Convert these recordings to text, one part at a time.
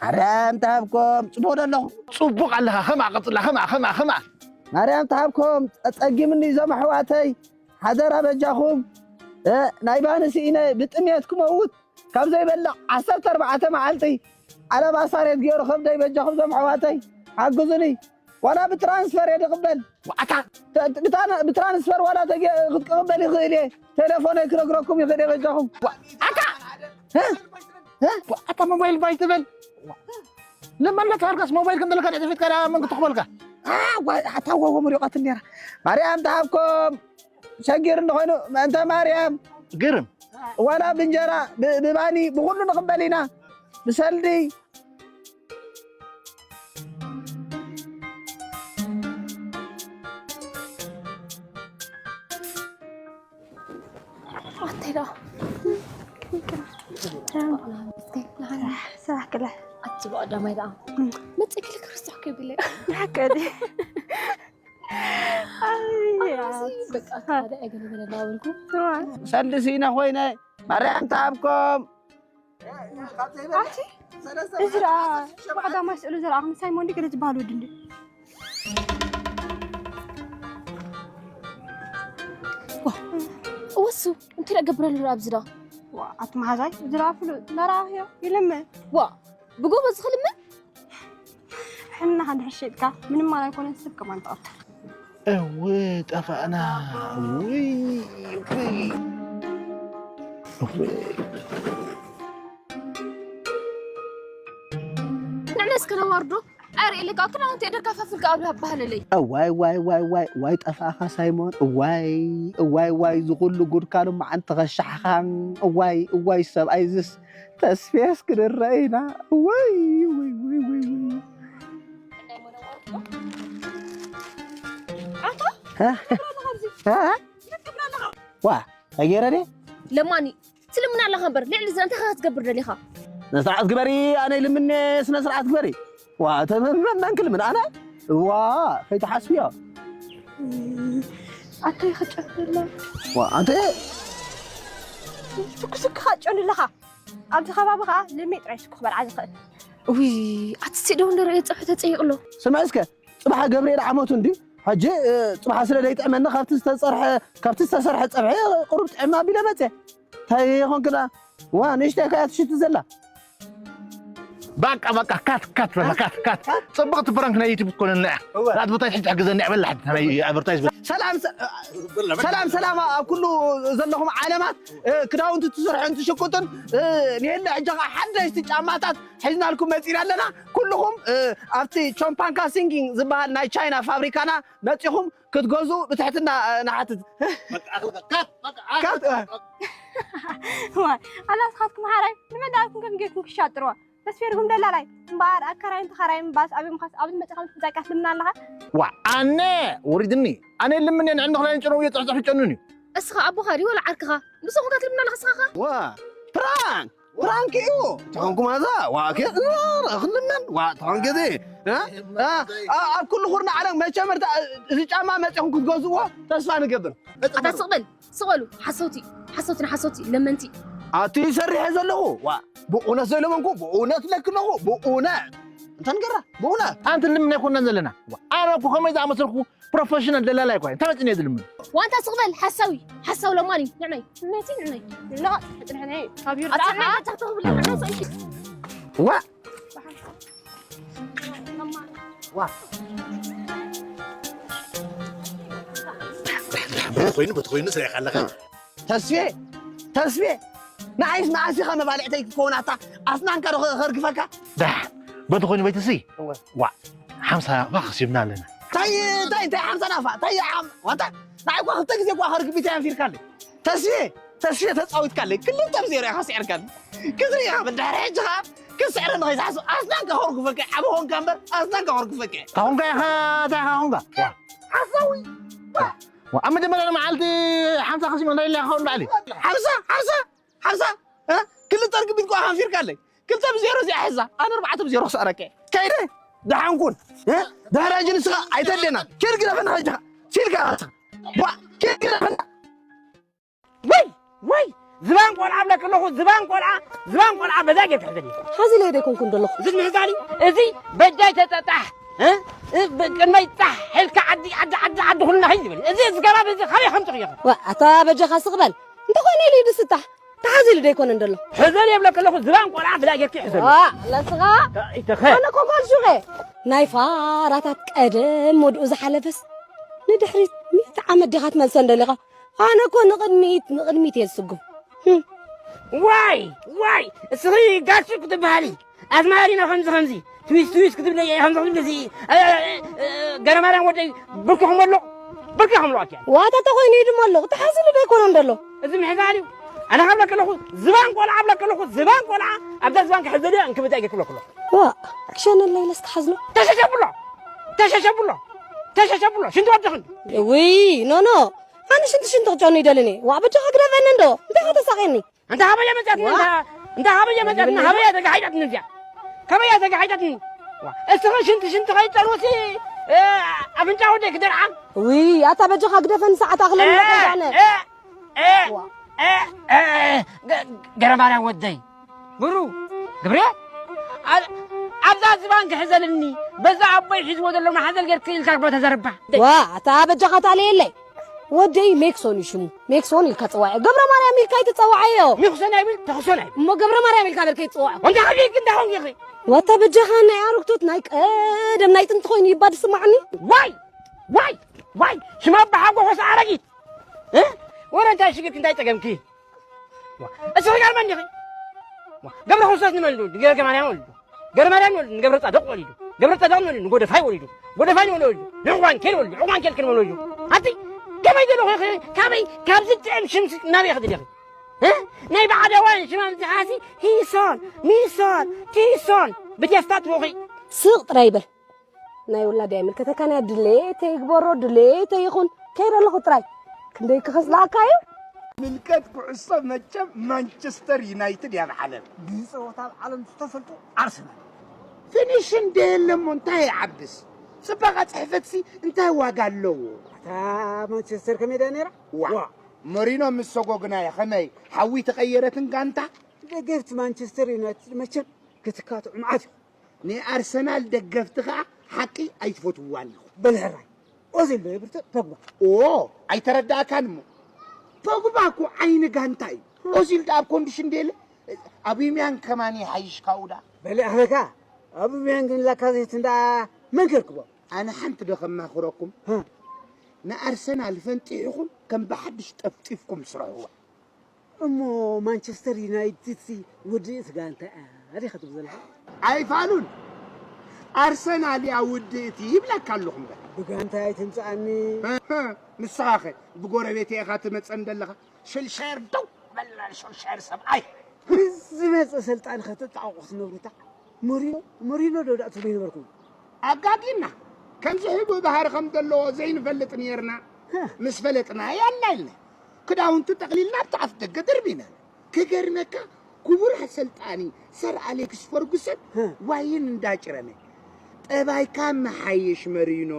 ማርያም ትሃብኩም። ጽቡቕ ዶ ኣለኹ? ጽቡቕ ኣለኻ። ከማኣ ቀጽላ፣ ከማኣ፣ ከማኣ፣ ከማኣ። ማርያም ትሃብኩም። ጸ-፣ ጸጊምኒ እዞም ኣሕዋተይ። ሓደራ በጃኹም። እ፣ ናይ ባኒ ስኢነ ብጥሜት ክመውት። ካብ ዘይበልዕ ዓሰርተ ኣርባዕተ መዓልቲ ዓለባ ሳሬት ገይሩ ከብደይ። በጃኹም እዞም ኣሕዋተይ ሓግዙኒ። ዋላ ብትራንስፈር እየ ዝቕበል። ኣታ ተ-፣ ብታ-፣ ብትራንስፈር ዋላ ተገ-፣ ክትቅበል ይኽእል እየ። ቴሌፎነይ ክነግረኩም ይኽእል እየ በጃኹም። ኣታ እ? ኣታ ሞባይል ባይ ትበል። ለማለት ሃርካስ ሞባይል ከም ዘለካ ደፊትካ ዳ መን ክትኽበልካ? ዋ፣ ኣታ ወዎ ምሪቆት ነራ። ማርያም ትሃብኩም። ሸጊር እንኾይኑ ምእንተ ማርያም። ግርም። ዋላ ብእንጀራ፣ ብ-፣ ብባኒ፣ ብኹሉ ንቕበል ኢና። ብሰልዲ። ኣተይ ደኣ። ስራሕ ክለ። ኣቲ ብቐዳማይ ደኣ። መጽእ ክልክ ርስሕ ከይብለ። ሓቂ ድዩ? ኣይ፣ ኣዚ በቃ፣ ኣቲ ሓደ ኣይገለገለ እናበልኩ። እዋ። ሰልዲ ስኢነ ኮይነ፣ ማርያም ትሃብኩም። ኣቲ፣ እዚ ደኣ ብቐዳማይ ስእሉ ዝረኣኹ ሳይሞን ድዩ ገለ ዝበሃል ወዲ እንድዩ? ዋ፣ እወሱ፣ እንታይ ደኣ ገብረሉ ደኣ ኣብዚ ደኣ? ዋ፣ ኣቲ መሓዛይ፣ እዚ ደኣ ፍሉጥ፣ እናረኣኽዮ፣ ይልምን። ዋ፣ ብጎበዝ ዝኽልምን? ሕና እንድሕር ሸይጥካ ምንም ኣይኮነን፣ ሰብ ከማን ትቐትል። እው ጠፋእና። ውይ፣ ውይ። እውይ። ንዕና እስከ ነዋርዶ። ኣረ ኢለካ ክዳውንቲ የደርካ ፋፍልካ ኣብ ባህለለይ። እዋይ፣ ዋይ፣ ዋይ፣ ዋይ፣ ዋይ ጠፋእኻ ሳይሞን። እዋይ፣ እዋይ፣ ዋይ ዝኹሉ ጉድካ ሎማዓንቲ ከሻሕኻን። እዋይ፣ እዋይ ሰብኣይ ዝስ ተስፌስ ክንረአ ኢና። ወይ፣ ወይ፣ ወይ፣ ወይ፣ ወይ። ኣታ? እ? እ? ዋ፣ እንታይ ገይረ ድየ? ለማኒ፣ ትልምን ኣለኻ እምበር፣ ልዕሊ እዚ እንታይ ክትገብር ደሊኻ? ስነ ስርዓት ግበሪ፣ ኣነ ይልምኔ፣ ስነ ስርዓት ግበሪ። ዋ፣ ተመመመን ክልምን ኣነ? ዋ፣ ከይትሓስብዮ። ኣታይ ክጨፍርና? ዋ፣ ኣንተ ትኩስክ ካጨኑ ኣለኻ። ኣብዚ ከባቢ ኸዓ ለሚ ጥራይ ሽኩ ክበልዓ ዝኽእል። ውይ፣ ኣቲ ስኢደው እንደ ርእየ ጸብሒ ተጸይቕሎ። ስምዒ እስከ፣ ጽባሕ ገብርኤል ዓመቱ እንዲ፣ ሕጂ፣ እ፣ ጽባሕ ስለ ዘይጥዕመኒ ካብቲ ዝተጸርሐ፣ ካብቲ ዝተሰርሐ ጸብሒ ቁሩብ ጥዕም ኣቢለ መጽየ። እንታይ ይኾንክና? ዋ፣ ንእሽተይ ከያ ትሽቲ ዘላ። በቃ፣ በቃ፣ ካት፣ ካት በላ፣ ካት፣ ካት። ጽብቕቲ ፕራንክ ናይ ዩቱብ ትኮነልና እያ። እወ። ኣድቨርታይዝ ሕጂ ትሕግዘኒ እያ፣ በላ፣ ሕጂ ናይ ኣድቨርታይዝ በላ። ሰላም፣ ሰ-፣ ሰላም፣ ሰላም ኣብ ኩሉ ዘለኹም ዓለማት፣ እ፣ ክዳውንቲ ትስርሑን ትሽቁጥን፣ እ፣ ንየለ ሕጂ ኸዓ ሓደሽቲ ጫማታት ሒዝናልኩም መጺና ኣለና። ኩልኹም፣ እ፣ ኣብቲ ቾምፓንካ ሲንጊንግ ዝበሃል ናይ ቻይና ፋብሪካና መጺኹም ክትገዝኡ ብትሕትና፣ እ፣ ንሓትት። በቃ፣ በቃ፣ ካት፣ በቃ፣ ካት፣ እ። ዋይ፣ ኣላ ንስኻትኩም ሓራይ፣ ንመን ደኣ ኢልኩም ከም ጌርኩም ክሻጥርዋ? ተስፌርኩም ደላላይ፣ እምበኣር ኣከራይን ተኸራይን ባስ ኣበይ ምኻስ፣ ኣብዚ መጺኻ ምስ ዛቃት ልምና ኣለኻ? ዋ፣ ኣነ ወሪድኒ፣ ኣነ ልምን እየ፣ ንዕንዲ ክላይን ጭነው እየ፣ ጽሕጽሕ ይጨኑን እዩ። እስኻ ኣቦኻ ድዩ ወላ ዓርክኻ? ንስኹም ከ ትልምና ኣለኻ እስኻ ኸ? ዋ፣ ፕራንክ፣ ፕራንክ እዩ። ተኾንኩም ኣዛ፣ ዋ፣ ከ-፣ እ፣ ክልምን፣ ዋ፣ ተኾንከ እዚ፣ እ? እ፣ እ፣ ኣብ ኩሉ ኩርናዕ ዓለም መቸመርታ፣ እ፣ እዚ ጫማ መጺኹም ክትገዝእዎ ተስፋ ንገብር። ኣታ ስቕ በል፣ ስቕ በሉ። ሓሰውቲ፣ ሓሰውቲ ንሓሰውቲ፣ ለመንቲ። ኣቲ ሰሪሐ ዘለኹ፣ ዋ፣ ብእውነት ዘይለመንኩ፣ ብእውነት ለክለኹ፣ ብእውነት። እንተ ንገራ፣ ብእውነት። ኣንቲ ልምን ኣይኮናን ዘለና። ዋ፣ ኣነ እኮ ከመይ ዝኣመሰልኩ ፕሮፌሽናል ደላላይ እኮ እየ። እንታይ መፂኒ እየ ዝልምን? ዋንታ ስቕ በል፣ ሓሳዊ፣ ሓሳዊ ለማኒ፣ ንዕነይ። እነቲ ንዕነይ። ንዕነይ፣ ካብ ዮርዳኖስ። ኣታ፣ ኣታ፣ ኣታ፣ ተኽብለ፣ ንዕነይ ሰይፊ። ዋ! ዋ! በቲ ኮይኑ፣ በቲ ኮይኑ ስሪዕካ ኣለኻ። ተስፌ፣ ተስፌ፣ ንዓይስ መዓስ ኢኻ መባልዕተይ ክትከውን ኣታ? ኣስናንካ ዶ ከ-፣ ከርግፈካ? ዳሕ፣ በቲ ኮይኑ በይትሲ? እወ። ዋ፣ ሓምሳ እኳ ከሲብና ኣለና። እንታይ፣ እንታይ፣ እንታይ ሓምሳ ናፋ? እንታይ ሓም-፣ ዋንታ? ንዓይ እኳ ክልተ ግዜ እኳ ከርግቢተይ ኣንፊርካለይ። ተስፌ፣ ተስፌ ተጻዊትካለይ። ክልተ ብዜሮ ኢኻ ስዒርካኒ። ክትርኢ ኢኻ ብድሕሪ ሕጂ ኸኣ ክትስዕረኒ ከይትሓስብ። ኣስናንካ ከርግፈካ፣ ዓቢ ኾንካ እምበር፣ ኣስናንካ ከርግፈካ። ካኹንካ ኢኻ፣ እንታይ ኢኻ ኾንካ? ሓሳዊ። ዋ፣ ኣብ መጀመርያ መዓልቲ ሓምሳ ከሲብና እንታይ ኢልካ ኸውን ባዕሊ? ሓምሳ፣ ሓምሳ፣ ሓምሳ፣ እ? ክልተ ርግቢት እኳ ኣንፊርካለይ። ክልተ ብዜሮ እዚኣ ሕዛ፣ ኣነ ኣርባዕተ ብዜሮ ክስዕረካ እየ። ከይደ፣ ደሓንኩን፣ እ? ድሕሪ ሕጂ ንስኻ ኣይተድልየናን። ኪድ ግደፈና ሕጂ፣ ሲልካ ኢኻ። ዋ፣ ኪድ ግደፈና። ወይ፣ ወይ፣ ዝባን ቆልዓ እብለኪ ኣለኹ፣ ዝባን ቆልዓ፣ ዝባን ቆልዓ በዛ ጌርካ ሕዘኒ። ሓዚ ኢለ ዶ ኣይኮንኩን ዘለኹ? እዚ ምሕዛኒ፣ እዚ በጃይ ተጠጣሕ፣ እ? እ፣ ብ-፣ ቅድመይ ጣሕ ኢልካ ዓዲ፣ ዓዲ፣ ዓዲ፣ ዓዲ ኩልና ሂድ ይበል። እዚ፣ እዚ ከባቢ እዚ ካበይ ከምጽእ ኢኻ? ዋ፣ ኣታ በጃኻ ስቕ በል። እንተኾይነ ኢሉ ይድስታሕ። ተሓዚ ኢሉ ዶ ኣይኮነን ዘሎ? ሕዘኒ እብለኪ ኣለኹ፣ ዝባን ቆልዓ ብላ ጌርኪ ሕዘኒ። ዋ፣ ለስኻ? ተ-፣ ኢተኸ? ኣነ እኮ ጓል ሹቐ። ናይ ፋራታት ቀደም ወድኡ ዝሓለፈስ ንድሕሪት ሚእቲ ዓመት ዲኻ ትመልሰን ደሊኻ? ኣነ እኮ ንቕድሚት፣ ንቕድሚት እየ ዝስጉም። ህም። ዋይ፣ ዋይ፣ እስኺ ጋሽ ክትበሃሊ፣ ኣዝማሪኖ ከምዚ፣ ከምዚ፣ ትዊስ፣ ትዊስ ክትብለይ፣ ከምዚ ክትብሊ፣ እዚ፣ እ፣ እ፣ እ፣ ገረማርያም ወደይ፣ ብርኪኹም ኣሎ፣ ብርኪኹም ኣሎ፣ ኣኪያ። ዋታ ተኾይኑ ይድሞ ኣሎ፣ ተሓዝሉ ዶ ኣይኮነን ደሎ? እዚ ምሕዛን እዩ። ኣነ ካብ ለከለኹ፣ ዝባን ቆልዓ ኣብ ለከለኹ፣ ዝባን ቆልዓ፣ ኣብዛ ዝባን ክሕዘልዮ፣ እንክብዳ ይገክብ ለክሎ። ዋ፣ ክሸነለይ ለስካ ሓዝሎ። ተሸሸብሎ፣ ተሸሸብሎ፣ ተሸሸብሎ፣ ሽንቲ ወድኽን። ውይ፣ ኖ፣ ኖ፣ ኣነ ሽንቲ ሽንቲ ክጨኑ ይደልን እየ። ዋ፣ በጃኻ ግደፈኒ እንዶ፣ እንታይ ከተሳቕየኒ? እንተ ሃበየ መጽኣትኒ፣ ዋ። እንተ፣ እንተ ሃበየ መጽኣትኒ፣ ሃበየ ተጋሒዳትኒ እዚኣ። ከመይ እያ ተጋሒዳትኒ? ዋ፣ እስኺ ሽንቲ ሽንቲ ከይጠርውሲ፣ እ፣ ኣፍንጫ ወደይ ክደርዓ? ውይ፣ ኣታ በጃኻ ግደፈኒ፣ ሰዓት ኣኽለኒ እ፣ ነቐዛነ። እ፣ እ፣ ዋ። እ፣ እ፣ እ፣ ገ-፣ ገረማርያም ወደይ። ብሩ፣ ግብሬ፣ ኣ-፣ ኣብዛ ዝባን ክሕዘልኒ፣ በዛ ኣቦይ ሒዝዎ ዘሎ ማሕዘል ጌርክ ኢልካ ግባ ተዘርባ። ዋ፣ ኣታ በጃኻ ታለየለይ። ወደይ ሜክሶን እዩ ሽሙ። ሜክሶን ኢልካ ጽዋዕ። ገብረ ማርያም ኢልካ ኣይትጸዋዓዮ። ሚኽሶን ኣይብል፣ ተኽሶን ኣይብል። እሞ ገብረ ማርያም ኢልካ በል ከይትጽዋዕ። ወንታ ከቢድ ግን ዳሆን ጌርክ። ዋታ በጃኻ ናይ ኣረግቶት ናይ ቀደም ናይ ጥንቲ ኮይኑ ይባ ድስማዕኒ። ዋይ! ዋይ! ዋይ! ሽማ በሓጎ ኾስ ኣረጊት። እ? ወረ እንታይ ሽግርክ እንታይ ጸገምኪ? ዋ፣ እስኺ ጋር መን ዲኺ? ዋ፣ ገብረ ክርስቶስ ንመን ወሊዱ? ንገብረ ማርያም ወሊዱ። ገብረ ማርያም ወሊዱ፣ ንገብረ ጻድቕ ወሊዱ። ገብረ ጻድቕ ወሊዱ፣ ንጎደፋይ ወሊዱ። ጎደፋይ ንመን ወሊዱ? ንዕቋንኬል ወሊዱ። ዕቋንኬል ክንመን ወሊዱ? ኣቲ ከመይ ዘለኹ ኢኺ? ካበይ? ካብዚ ጥዕም ሽምሲ ናበይ ኢኺ ትደኺ? እ? ናይ ባዕዳዋይ ሽማም ዝሓሲ ሂሶን፣ ሚሶን፣ ቲሶን ብቴስታ ትቦኺ። ስቕ ጥራይ በል። ናይ ውላድ ኣይምልከተካን እያ። ድሌተይ ይግበሮ፣ ድሌተይ ይኹን። ከይደ ኣለኹ ጥራይ። ክንደይ ክኸስልኣካ እዩ? ምልከት ኩዕሶ መቸም ማንቸስተር ዩናይትድ እያ ኣብ ዓለም። ብጸወታ ኣብ ዓለም ዝተፈልጡ ኣርሰናል። ፊኒሽን ደየለሞ እንታይ ይዓብስ? ጽባቐ ጽሕፈትሲ እንታይ ዋጋ ኣለዎ? እታ ማንቸስተር ከመይ ደኣ ነይራ? ዋ። ዋ። ሞሪኖ ምስ ሰጎግናዮ ከመይ ሓዊ ተቐየረትን ጋንታ? ደገፍቲ ማንቸስተር ዩናይትድ መቸም ክትካትዑ መዓት ኢኹም። ንኣርሰናል ደገፍቲ ኸኣ ሓቂ ኣይትፈትውዋን ኢኹም። በል ሕራይ። ኦዚል ዶ የብርትዕ ፖግባ? ኦ፣ ኣይተረዳእካን እሞ። ፖግባ እኮ ዓይኒ ጋንታ እዩ። ኦዚል ደኣ ኣብ ኮንዲሽን ደየለ? ኣቡሚያንግ ከማን ይሓይሽ ካብኡ ደኣ። በል ኣኽበካ፣ ኣቡሚያንግን ላካዜትን ደኣ መን ከርክቦ? ኣነ ሓንቲ ዶ ከማኽረኩም? እ። ንኣርሰናል ፈንጢሕኹም ከም ብሓድሽ ጠፍጢፍኩም ስርሕዋ። እሞ ማንቸስተር ዩናይትድሲ ውድእቲ ጋንታ እያ ዲኻ ትብል ዘለኻ? ኣይፋሉን። ኣርሰናል እያ ውድእቲ ይብለካ ኣለኹ እምበር። ብጋንታ ኣይትምጽኣኒ። እህ፣ ንስኻኸ ብጎረቤት ኢኻ ትመጸን ዘለኻ? ሾልሻየር ደው በልና፣ ሾልሻየር ሰብኣይ። ምስ ዝመጸ ሰልጣን ከተጣቕቑ ትነብሩታ። ሞሪኖ፣ ሞሪኖ ዶ ደኣ ትብሉ ይነበርኩም? ኣጋጊና። ከምዚ ሕቡእ ባህሪ ከም ዘለዎ ዘይንፈልጥ ኔርና። ህ። ምስ ፈለጥና ያላ ኢልና። ክዳውንቱ ጠቕሊልና ኣብቲ ኣፍ ደገ ደርቢና። ክገርመካ፣ ክቡር ኣሰልጣኒ ሰር ኣሌክስ ፈርጉሰን ህ። ዋይን እንዳጭረመ፣ "ጠባይካ መሓይሽ መሪኖ፣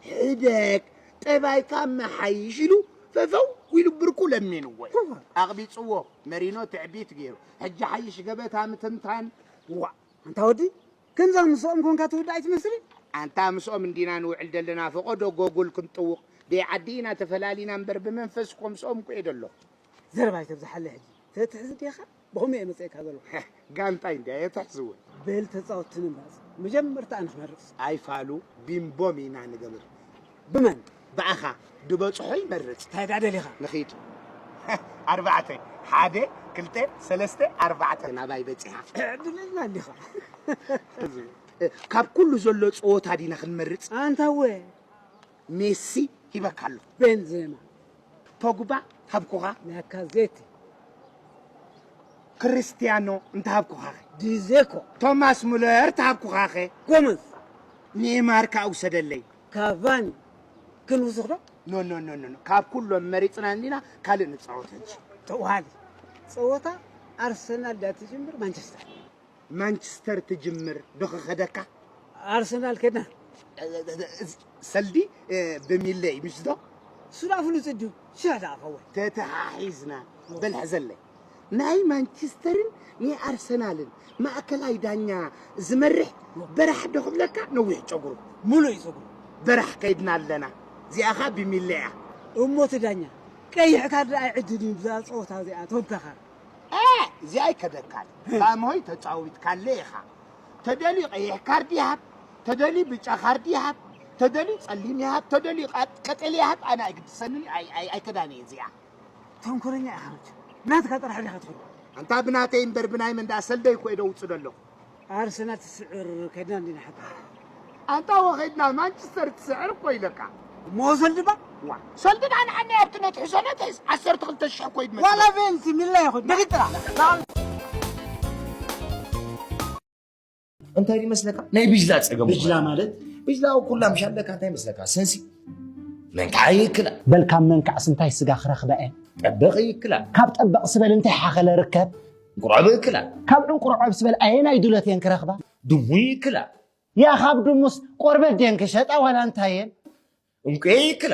ሕደግ፣ ጠባይካ መሓይሽ" ኢሉ ፈፈው ኢሉ ብርኩ ለሚንዎ። ኣቕቢጽዎ፣ መሪኖ ትዕቢት ገይሩ። ሕጂ ሓይሽ ገበታ ምትንታን። ዋ፣ ኣንታ ወዲ፣ ከምዛ ምስኦም ኮንካ ትውዳእ ኣይትመስልን? ኣንታ ምስኦም እንዲና ንውዕል ደለና፣ ፈቐዶ ጎጉል ክንጥውቕ። ደይ ዓዲ ኢና ተፈላሊና እምበር፣ ብመንፈስ እኮ ምስኦም እኮ እየ ደለኹ። ዘረባ ኣይተብዝሓለይ ሕጂ። ተትሕዝ ዲኻ? ብኸመይ እየ መጸእካ ዘለኹ? ጋንታይ እንድያ እየ ትሕዝዎ። በል ተጻወትቲ ንምራጽ። መጀመርታ ኣነ ክመርጽ። ኣይፋሉ፣ ቢምቦም ኢና ንገብር። ብመን? ብኣኻ ድበጽሖ ይመርጽ። እንታይ ደኣ ደሊኻ? ንኺድ። ኣርባዕተ። ሓደ፣ ክልተ፣ ሰለስተ፣ ኣርባዕተ። ናባይ በጺሓ። ዕድለኛ እንዲኻ። ካብ ኩሉ ዘሎ ጸወታ ዲና ክንመርጽ? ኣንታ ወ። ሜሲ ሂበካ ኣለኹ። ቤንዜማ። ፖግባ ሃብኩኻ። ላካዜቲ። ክርስትያኖ እንተሃብኩኻኸ? ዲዜኮ። ቶማስ ሙለር ተሃብኩኻኸ? ጎመዝ። ኔይማር ከኣ ውሰደለይ። ካቫኒ። ክንውስኽ ዶ? ኖ፣ ኖ፣ ኖ፣ ኖ፣ ኖ። ካብ ኩሎም መሪጽና እንዲና ካልእ ንጻወት ሕጂ። ተዋሃሊ። ጸወታ ኣርሰናል ድያ ትጅምር ማንቸስተር? ማንቸስተር ትጅምር ዶ ክኸደካ? ኣርሰናል ከድና። ሰልዲ፣ እ፣ ብሚለይ ምሽ ዶ? እሱ ደኣ ፍሉጥ ድዩ? ሽሕ ደኣ ኸውን። ተተሓሒዝና። በል ሕዘለይ። ናይ ማንቸስተርን ናይ ኣርሰናልን ማእከላይ ዳኛ ዝመርሕ በራሕ ዶ ክብለካ፣ ነዊሕ ጨጉሩ። ሙሉእ እዩ ጸጉሩ። በራሕ ከይድና ኣለና። እዚኣ ኸኣ ብሚለ እያ። እሞ እቲ ዳኛ ቀይሕ ካርድ ኣይዕድልን እዩ ብዛ ጸወታ እዚኣ ተወጋኻ። እ፣ እዚኣ ኣይከደካን። ባምሆይ ተጻዊትካለ ኢኻ። ተደልዩ ቀይሕ ካርድ ይሃብ፣ ተደልዩ ብጫ ካርድ ይሃብ፣ ተደልዩ ጸሊም ይሃብ፣ ተደልዩ ቀጥ-፣ ቀጠልያ ይሃብ፣ ኣነ ኣይግድሰንን፣ ኣይ-፣ ኣይ-፣ ኣይከዳን እየ እዚኣ። ተንኮለኛ ኢኻ መቸም። ናትካ ጥራሕ ዲኻ ትፈልጦ? ኣንታ ብናተይ እምበር ብናይ መን ደኣ ሰልደይ እኮ እየ ደውጽእ ዘለኹ። ኣርሰናል ትስዕር ከይድና እንዲና ሓታ። ኣንታ ወኸይድና ማንቸስተር ትስዕር እኮ ኢለካ። እሞ ሰልዲ ባ? ዋ፣ ሰልዲ ደኣ ንዓና ኣብቲ ነትሕሶ ነትሕስ ዓሰርተ ክልተ ሽሕ እኮ እዩ ዝመስል። ዋላ ቬንቲ ሚላ ይኹን፣ በጊድ ጥራሕ። እንታይ ይመስለካ? ናይ ብጅላ ጸገም ብጅላ ማለት? ብጅላ ኩላ ምሽ ኣለካ፣ እንታይ ይመስለካ? ሰንሲ መንካዕ ይክላ። በል ካብ መንካዕስ እንታይ ስጋ ክረኽባ እየ? ጠበቕ ይክላ። ካብ ጠበቕስ በል እንታይ ሓኸለ ርከብ? እንቁርዖብ ይክላ። ካብ ዕንቁርዖብስ በል ኣየናይ ዱለት እየን ክረኽባ? ድሙ ይክላ። ያ ካብ ድሙስ ቆርበት ድየን ክሸጣ ዋላ እንታይ እየን? እንቁየ ይክላ።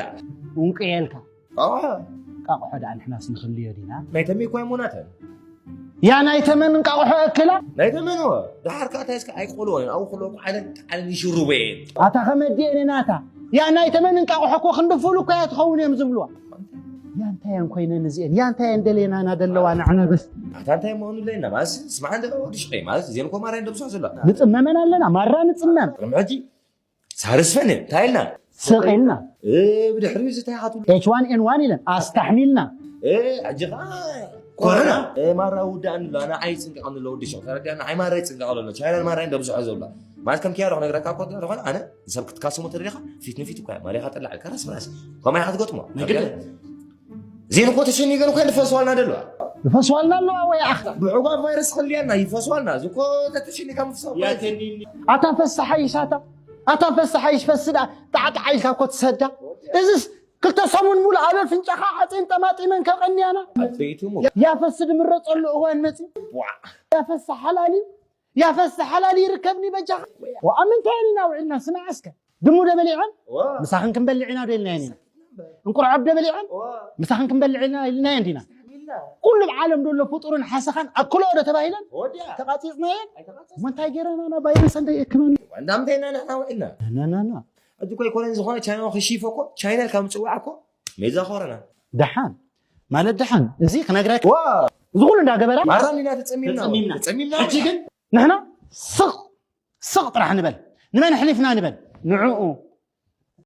እንቁየ ኢልካ? ኣዋ። ቃቑሖ ደኣ ንሕናስ ንኽልዮ ዲና? ናይ ተሜ እኮ ኣይሞናተን። ያ ናይ ተመን እንቃቑሖ እክላ? ናይ ተመን እወ። ደሓር ከኣ እንታይ እስከ ኣይቆልኦን፣ ኣብኡ ከለዉ እኮ ዓለም ዓለም ይሽርቡ እየን። ኣታ ከመዲኤን ናታ። ያ ናይ ተመን እንቃቑሖ እኮ ክንዲ ፉል እኮ እያ ትኸውን እዮም ዝብልዋ። ያ እንታይ እየን ኮይነን እዚኤን? ያ እንታይ እየን ደሌናና ደለዋ ንዓና በስ? ኣታ እንታይ መሆኑ ለና? ማለት ስማዕ እንደ ወዲ ሽቀይ ማለት እዚኤን እኮ ማራ እንደብሷ ዘለዋ። ንጽመመን ኣለና፣ ማራ ንጽመም። ቅድሚ ሕጂ ሳርስ ፈን እንታይ ኢልና? ስቕ ኢልና። እ፣ ብድሕሪኡ እዚ እንታይ ኢኻ ትብሉ? ኤች ዋን ኤን ዋን ኢለን ኣስታሕሚልና። እ፣ ሕጂ ኸዓ ኮሮና። ኮሮና። እ፣ ማራ ውዳእ ንብሎ፣ ኣነ ዓይፅንቀቕ ንብሎ ወዲ ሸቕ ተረዲኣና፣ ኣይ ማራ ይፅንቀቕ ኣሎ፣ ቻይናን ማራይን ደብዝሖ ዘሎ። ማለት ከም ኪያዶ ክነግረካ እኮ እንተኾነ፣ ኣነ ንሰብ ክትካስሞ ተደሊኻ ፊት ንፊት እኮ እያ፣ ማሊኻ ጠላዕ ኢልካ ራስ ብራስ። ከምኡ ኢኻ ትገጥሞ። ንግድ። ዜን እኮ ተሸኒገን እኮ ይፈስዋልና ደለዋ። ይፈስዋልና ኣለዋ ወይ ኣኽ? ብዕጓ ቫይረስ ኸልያና ይፈስዋልና። እዚ እኮ ተተሸኒካ ምፍሳው። ያተኒኒ። ኣታ ፈስሓ ይሻታ። ኣታ ፈስሓ ይሽ ፈስዳ ጣዕጣዕ ኢልካ እኮ ትሰዳ። እዝስ ክልተ ሰሙን ሙሉ ኣብ ኣፍንጫኻ ሓፂን ጠማጢመን ከቐንያና። ኣበይትሙ። ያፈስ ድምረፀሉ እዋን መፂ። ዋ። ያፈስ ሓላሊ፣ ያፈስ ሓላሊ ይርከብኒ በጃኻ። ወኣ ምንታይ ኢና ውዒልና ስማዕ እስከ። ድሙ ደበሊዐን ዋ። ምሳኽን ክንበልዕ ኢና ዶ ኢልናየን ኢና? እንቁርዖብ ደበሊዐን ዋ። ምሳኽን ክንበልዕ ኢና ኢልናየን ዲና? ኢልና። ኩሉ ኣብ ዓለም ደሎ ፍጡርን ሓሰኻን ኣክሎ ዶ ተባሂለን? ወዲያ። ተቓፂፅናየን? ኣይተቓፀፅና። እሞ እንታይ ገይረና ና ባይረስ እንደ የክመን? እንዳምተይና ንሕና ውዒልና። ና፣ ና፣ ና። ሕጂ እኮ ኣይኮነን ዝኾነ ቻይና ክሺፎ እኮ፣ ቻይና ኢልካ ምፅዋዕ እኮ ሜዛ ኮረና። ደሓን። ማለት ደሓን። እዚ ክነግረካ። ዋ። እዚ ኩሉ እንዳገበራ? ማራ ኢና ተፀሚምና። ተፀሚምና። ተፀሚምና። ሕጂ ግን ንሕና ስቕ፣ ስቕ ጥራሕ ንበል። ንመን ኣሕሊፍና ንበል? ንዕኡ።